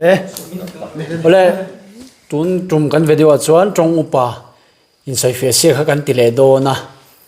E awle tun tum kan video ah chuan tawng upa insawifiah siak kha kan ti leh dawn a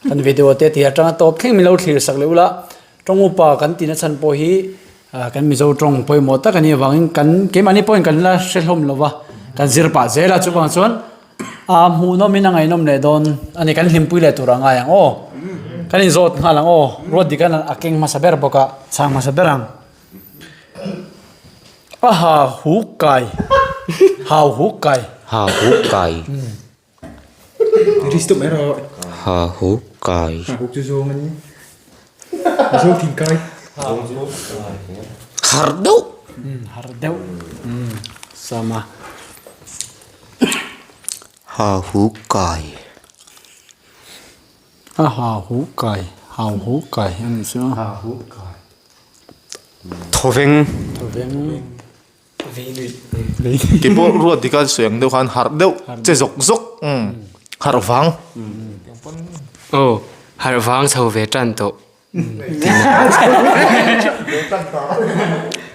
kan video te tih atanga tawp thleng min lo thlir sak leh ula tawng upa kan tihna chhan pawh hi ah kan mizo tawng pawimawh tak a nih avangin kan keimahni pawhin kan la hre hlawm lo va kan zir pah zel a chuvang chuan ah hmuhnawm in a ngaihnawm leh dawn a ni kan hlimpui leh tur a ngai ang aw kan inzawt nghal ang aw ruat dik a keng hmasa ber bawk a chhang hmasa ber ang. A ha huk kai. Hau huk kai. Ha huk kai. Risto mai rawh. Ha huk kai. Ha huk chu zawng a ni. Zawng thing kai. Har deuh. Har deuh. Sama. Ha huk kai. A ha huk kai. Hau huk kai a nih chu. Ha huk kai. Thawveng. Thawveng. Kei pawh ruat dik a sawi ang deuh khan harh deuh che zawk zawk harh vang. Aw harh vang chho ve tan tawh.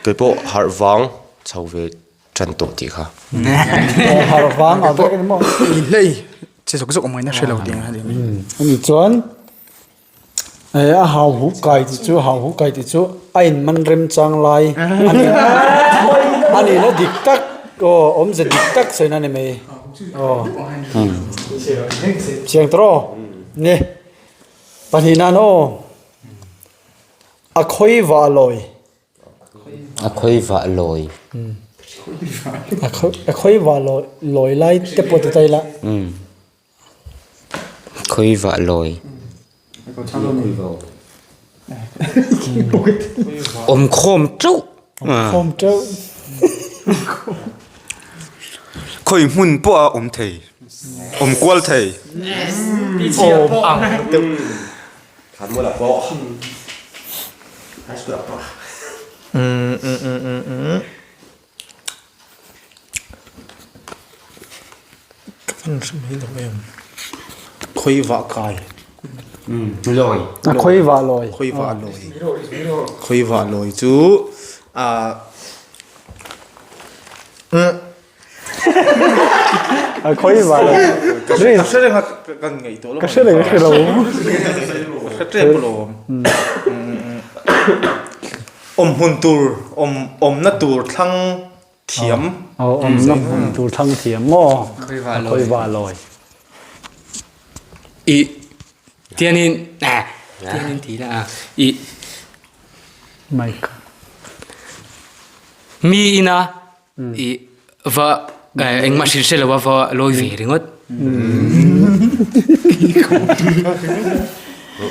Kei pawh harh vang chho ve tan tawh tih kha. Aw harh vang a vek a ni maw? Inhlei che zawk zawk awm ngaihna hre lo tih ang a ni. Ani chuan. A hau huk kai tih chu hau huk kai tih chu a in man rem chang lai a ni a ni na dik tak aw awmze dik tak sawi na ni mai aw chiang tawh aw ni pahnih nan aw a khawi vah lawi. A khawi vah lawi. A khawi vah lawi lai te pawh ti ta ila. Khawi vah lawi. Awm khawm teuh. Awm khawm teuh. Khawi hmun pawh a awm thei. Awm kual thei. Awm ang deuh. Ka van hre mai lo em? Khawi vah kai. Lawi. A khawi vah lawi. Khawi vah lawi. Khawi vah lawi chu a A khawi vah lawi. Ka hre reng a kan ngaihtuah lo. Ka hre reng a hre lo. Ka hre tep alawm. Awm hmun tur awm awmna tur thlang thiam. Aw awmna hmun tur thlang thiam maw? Khawi vah lawi. I tianin ah tianin ti la a i Mic. Mi ina i va engmah hrilh hre lo a va lawi ve ringawt.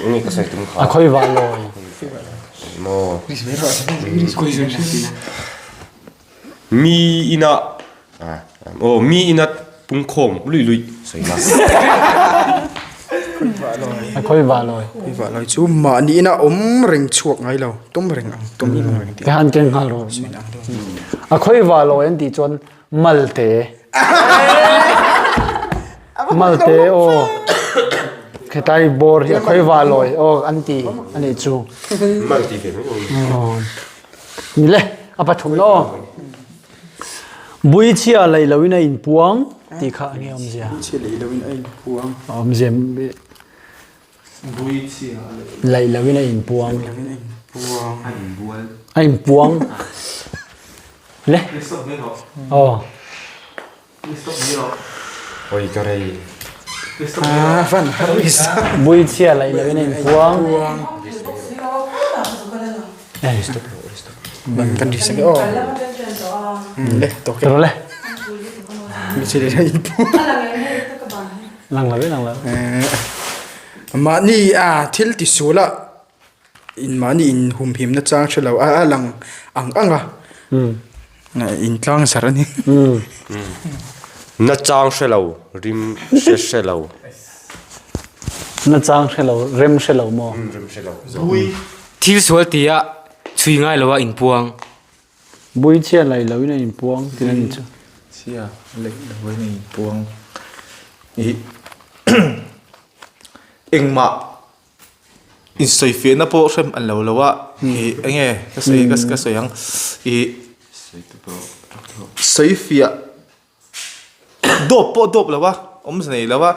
Nge ka sawi tum kha. A khawi vah lawi. Maw. Mi ina aw mi ina pungkhawm lui lui sawi la. A khawi vah lawi. Khawi vah lawi chu mahni ina awm reng chhuak ngai lo tum reng ang tum in reng tih. Ka han keng nghal rawh. A khawi vah lawi an tih chuan Malte. Malte aw. Khitai bawr hi a khawi vah lawi aw an ti a nih chu. Malte ve mai aw. Ni le, a pathum na aw. Buichhia lei loin a inpuang tih kha enge awmzia? Buichhia lei loin a inpuang. Awmzia Buichhia lei loin a inpuang. Lei loin a inpuang. A inbual. A inpuang. Le. Aw. Oi ka rei. Ah, van har isa. Buichhia lei loin a inpuang. Kan ri sak aw. Le to ke. Le. Buichhia lei loin a inpuang. Lang lo lang lo. Mahni a thil ti sual a in mahni in humhim na chang hre lo a a lang ang ang a in tlang zar a ni. Na chang hre lo rim hre hre lo. Na chang hre lo rem hre lo maw? Rem hre lo. Thil sual tia chhui ngai lo a inpuang. Bui chhia lei lo in a inpuang tih a ni chu. Chhia lei lo in a inpuang. Ih engmah insawifiahna pawh hrem an lo lo a ih enge ka sawi ka sawi ang ih. Sawi fiah dawp pawh dawp lo a, awmze nei lo a,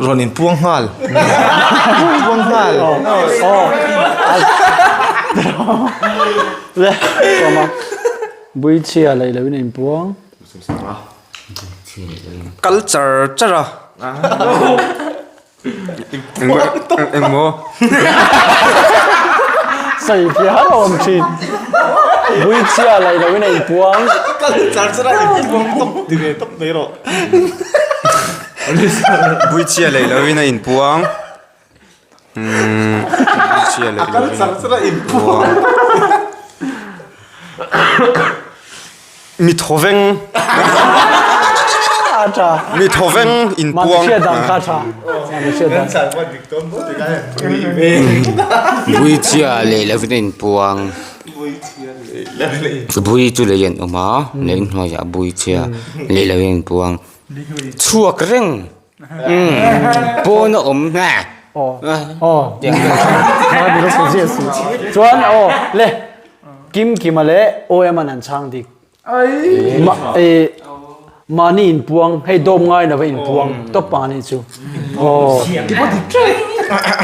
rawn inpuang nghal. Inpuang nghal. Le, Sawma. Buichhia leh lo in a inpuang. Kal char char a. Engmaw? Sawi fiah har awm thin. Buichhia laih loh in a inpuang. Kal char char a inpuang tawp ti ve tawp mai rawh. Buichhia laih loh in a inpuang. Buichhia laih loh in a inpuang. Mi thawveng. A tha. Mi thawveng in puang. Mahni hriat dan kha a tha. Mahni hriat dan. Buichhia leh lovin a inpuang. Bui chu lei an awm a, lei hnuaiah buichhia leh lovin a inpuang. Chhuak reng. Pawn a awm hna. Aw aw chuan aw le Kim Kima leh OM an an chhang dik ma e mahni inpuang hei dawm ngai lova inpuang tawp pang anih chu aw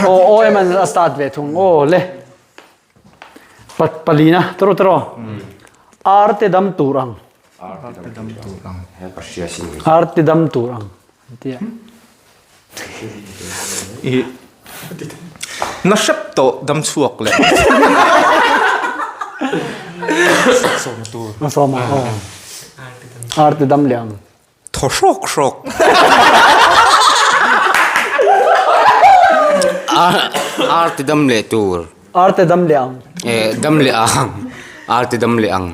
aw OM an a start ve thung aw le pat palina tawrh tawrh ar te dam tur ang Ar ti dam tur ang an ti a. I na hrep tawh dam chhuak leh. Sawm tur. A sawm a aw. Ar ti dam leh ang. Thaw hrawk hrawk. Ar ti dam leh tur. Ar ti dam leh ang. Eh dam leh ang. Ar ti dam leh ang.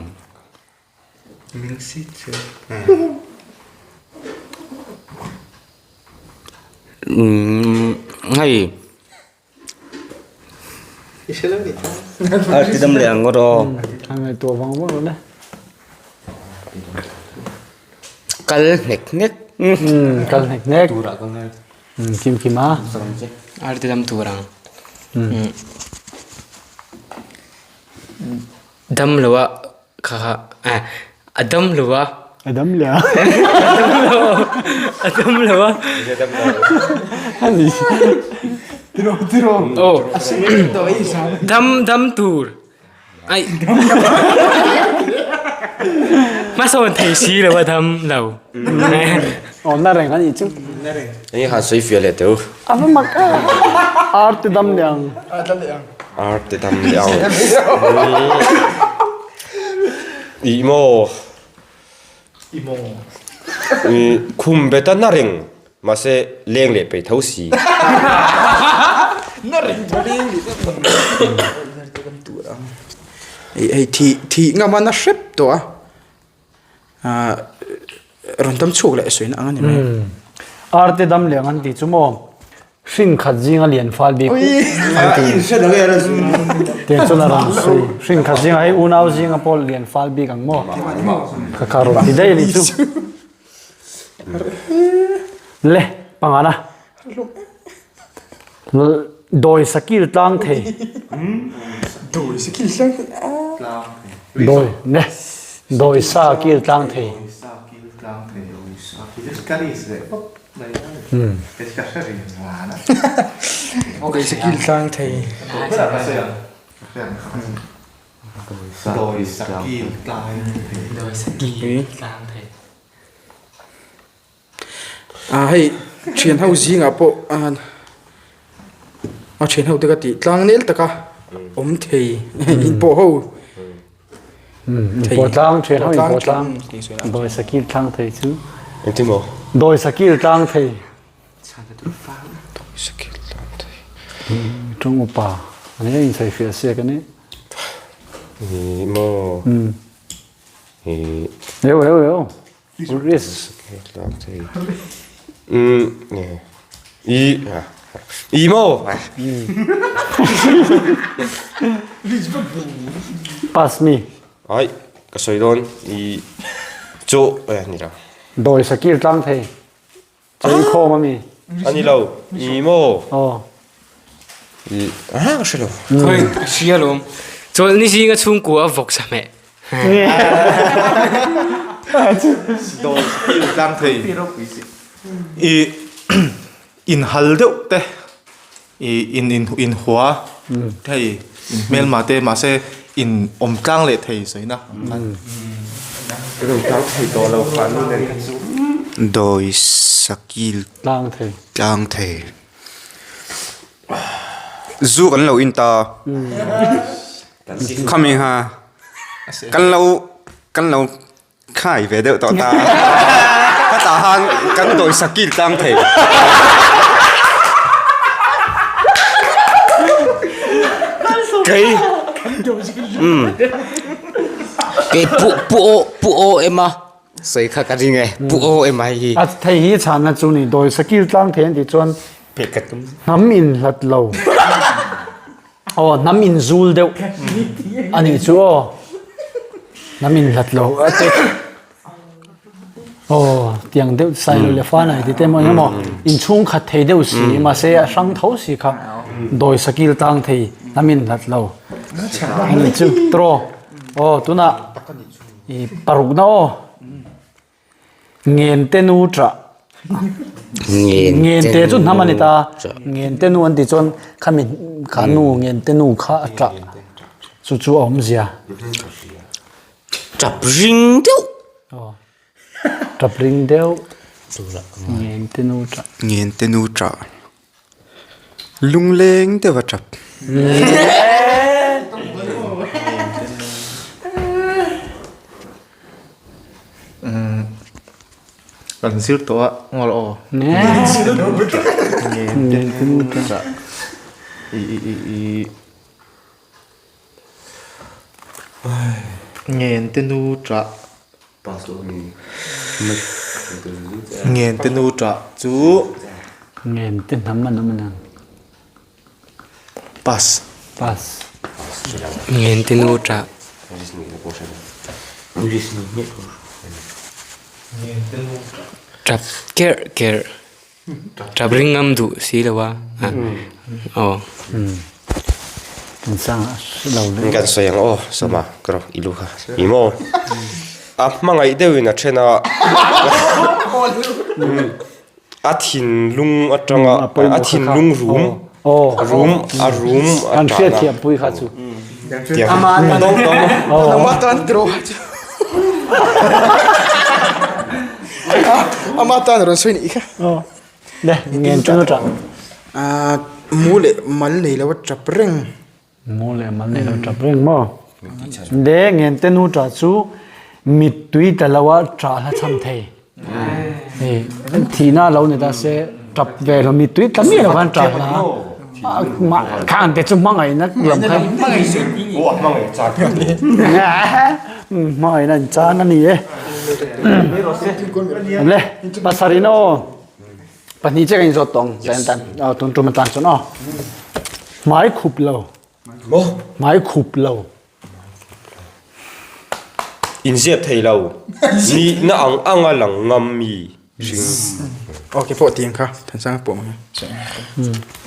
Umm hei Ar ti dam leh ang ngawt aw. A ngaihtuah vang vang lo le. Kal hnek hnek. Umm kal hnek hnek. Kim kim a. Ar ti dam tur ang. Dam lo a kha kha eh a dam lo a. A dam lo a. A dam lo a. Ani. Tiro tiro. Oh. Dam dam tur. Ai. Hmasawn thei si lo a dam lo. Aw na reng ani chu. Eng han sawi fiah leh teh u. A va mak a. Ar ti dam leh ang. Ar dam leh ang. Ar ti dam leh ang. Ih maw. Ih maw. Khum bet a na reng mahse leng leh peih tho si. Na reng leng leh peih. Hei thih thih ngam a na hrep tawh a. Ahh rawn tam chhuak leh sawi na ang a ni mai. Arte dam liang an tih chu maw hrin khat zinga lian fal bik an ti. Tiang chuan a rawn sawi. Hrin khat zinga hei unau zinga pawh lian fal bik ang maw. Ka ka rawn ti daih a nih chu. Le pangana. Dawi sakil tlang thei. Dawi sakil tlang thei. Dawi ne. Dawi sa kil tlang thei. Dawi sa kil tlang thei. Dawi sa kil Dawi sa kil tlang thei. Dawi sa kil tlang thei. Dawi sa kil tlang thei. Ah hei thian ho zingah pawh a thian ho te ka tih tlang nel taka awm thei inpawh ho inpawh tlang thian ho inpawh tlang dawi sakil tlang thei chu engtin maw dawi sakil tlang thei dawi sakil tlang thei tawng upa ani a insawi fiah siak ani ih maw ih eu eu eu Risk. I I maw? Pass mi. Ai ka sawi dawn i chaw eh ni lo. Dawi sakir tlang thei. Chei khawm ami. Ani lo. I maw? Aw. I ah ka hre lo. Khoi hria lawm. Chawlhni zinga chhungkua a vawk sa hmeh. Dawi sakil tlang thei. I inhal deuh te i in in inhua thei in hmelma te mahse in awm tlang leh thei sawina ang khan. Kan awm tlang thei tawh lo kha nu nen kha chu. Dawi sakil tlang thei. Tlang thei. Zu kan lo in ta. Khami ha kan lo kan lo khai ve deuh tawh ta. Khatah han kan dawi sakil tlang thei. Kei um kei pu pu o pu o ema sawi kha ka ring e pu o ema hi. A thei hi chhanna chu ni dawi sakil tlang thei an tih chuan hnam in hlat lo. Aw hnam in zul deuh a nih chu aw hnam in hlat lo a che aw tiang deuh sai lo leh fan a ti te maw emaw in chhung khat thei deuh si mahse a hrang tho si kha dawi sakil tang thei hnam in hlat lo a nih chu tawh aw tunah i paruk na aw. Ngente nu ṭah. Ngente chu hnam a ni ta. Ngente nu an tih chuan khami kha nu ngente nu kha a ṭah. Chu chu a awmzia. Ṭap ring deuh. Ṭap ring deuh. Ngente nu ṭah. Ngente nu ṭah. Lungleng deuh a ṭap. Kan zir tawh a ngawl aw. Ngen te nu ṭah. Ngen te nu ṭah chu. Ngen te hnam an awm a niang. Pass. Pass. Ngen te nu ṭah. Ṭap kerh kerh. Ṭap ring ngam duh si lo a. Aw. Kan sawi ang aw Sama ka rawh i lu kha i maw a hmangaih deuhin a then a a thinlung atanga a thinlung rum rum a rum a Kan hriatthiam pui kha chu. Ama tan rawn sawi nih kha. Le ngen chu na tap. Mu leh mal nei lo a tap reng. Mu leh mal nei lo a tap reng maw? Le ngen te nu tah chu mittui tla lo a tah hla cham thei. Thihna lo ni ta se tap ve lo mittui tla miah lo khan tah hla. Khang te chu hmangaihna lam kha. Hmangaihna in chan a ni e. Le pasarih aw pahnih che ka inzawt tawh ang zan tan tun tum atan chuan aw hmai khup lo hmai khup lo inziak thei lo nihna ang anga lang ngam mi hring okay pawh tiang kha thansang pawh mang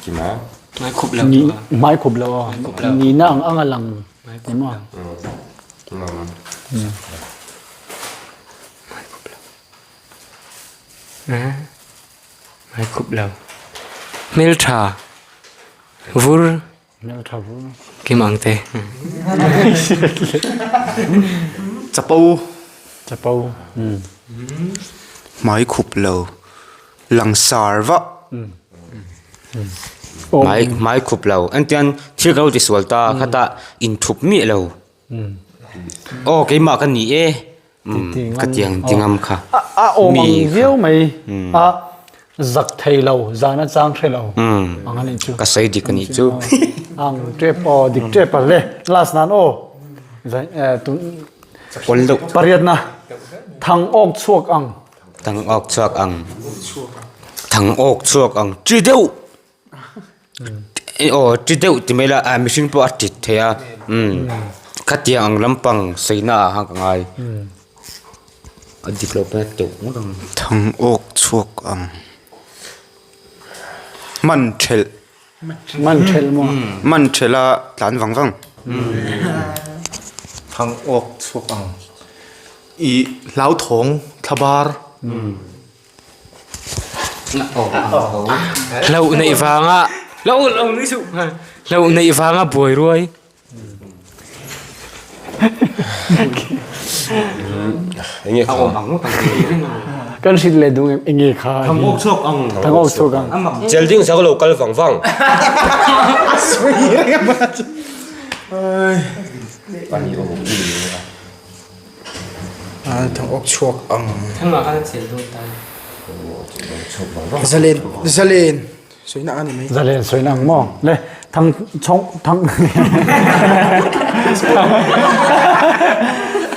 kima hmai khup lo hmai khup lo aw nihna ang anga lang emaw Hmai khup lo. Hmeltha vur. Hmeltha vur. Kim ang te. Chapo. Chapo. Hmai khup lo. Langsar vah. Hmai hmai khup lo. Engtiang thil ka lo ti sual ta khatah inthup miah lo. Aw keimah ka ni e ka ti ang ti ngam kha. A awm ang viau mai a zak thei lo zan a chang hre lo ang a nih chu. Ka sawi dik a nih chu. Ang tep aw dik tep a le last nan aw Pawl deuh. Pariatna thang awk chhuak ang. Thang awk chhuak ang. Thang awk chhuak ang chi deuh. Aw chi deuh ti mai la ah mihring pawh a tit thei a umm khatiang ang lampang sawi na ah khan ka ngai a dik loh pawn a teuh ngawt ang. Thang awk chhuak ang man thelh man thelh maw man thelh a tlan vang vang. Thang awk chhuak ang. I hlauthawng thlabar. Hlauh neih vanga hlauh lo ni suh hlauh neih vanga buai ruai. Enge kha? Kan hrilh leh duh em enge kha? Thang awk chhuak ang. Thang awk chhuak ang. Chelding sak lo kal vang vang. Thang awk chhuak ang. Thangah khan a chel dawn ta. Zalen zalen sawina a ni mai. Zalen sawina ang maw? Le thang chhawng thang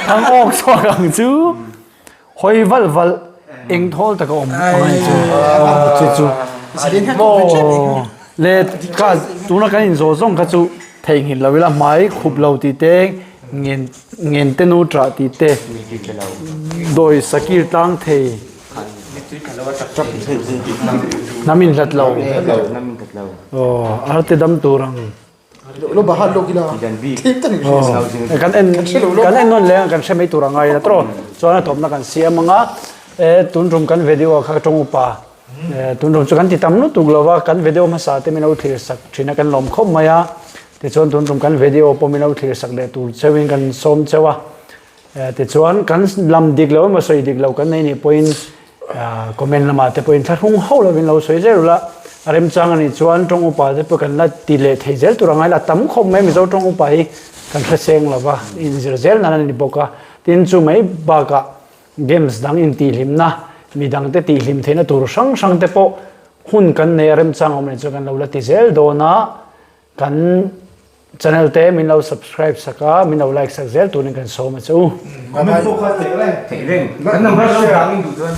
thang awk chhuak ang chu hawi valh valh eng thawl taka awm angai chu chu chu maw le ka tuna kan inzawh zawng kha chu theihnghilh lo ila hmai khup lo tih te ngen ngen te nu ṭah tih te dawi sakir tlang thei hnam inhlat lo aw arte dam tur ang. Kan en kan en nawn leng kan hre mai tur a ngai la tawh chuan a tawpna kan siam anga e tun tum kan video kha tawng upa e tun tum chu kan ti tam lutuk lova kan video hmasa te min lo thlir sak thin a kan lawm khawp mai a tichuan tun tum kan video pawh min lo thlir sak leh tur cheuhin kan sawm cheu a e tichuan kan lam dik lo emaw sawi dik lo kan nei nih pawhin Comment lamah te pawhin thlahrung hauh lovin lo sawi zel ula, a remchang a nih chuan tawng upa te pawh kan la ti leh thei zel tur a ngai la, tam khawp mai Mizo tawng upa hi kan hre seng lova, inzir zel nan a ni bawk a, tin chu mai bakah games dang intihhlimna, midang te tihhlim theihna tur hrang hrang te pawh hun kan nei a remchang awm leh chuan kan lo la ti zel dawn a, kan Channel te min lo subscribe sak a, min lo like sak zel turin kan sawm a che u. Comment pawh kha theih reng. Theih reng. Kan number lo dang in duh chuan.